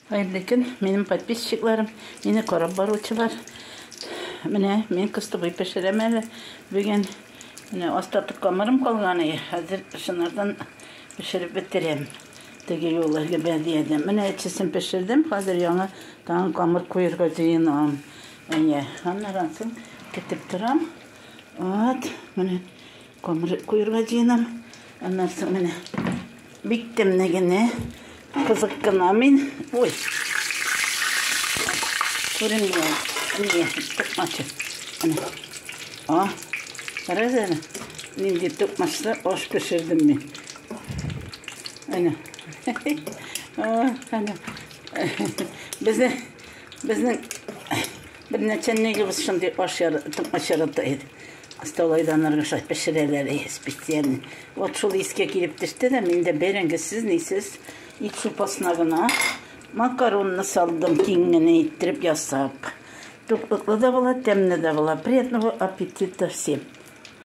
Хәерле көн, минем подписчикларым, мине карап баручылар. Менә мин кыстыбый пешерәм әле бүген. Менә остаток камырым калган иде. Хәзер шунардан пешереп бетерәм. Теге юлы гөбәдиядән. Менә эчесен пешердем. Хәзер яңа тагын камыр куерга җыенам. Әйе, аннан соң көтеп торам. Вот, менә камыр куерга җыенам. Аннан соң менә бик тәмле генә, кызык кына мин. Ой. Күренми. Ни, тукмачы. Менә. А, карагыз әле. Нинди тукмачлы аш пешердем мин. Әнә. А, әнә. Безнең безнең бер начальнигыбыз шундый аш тукмач ярата иде. Столайдан ыргыша пешерәләр специально. Вот шул искә килеп төште дә, мин дә бәрәңгесез, нисез, ит шулпасына гына макаронны салдым, киң генә иттереп ясап. Туклыклы да була, тәмле дә була. Приятного аппетита всем.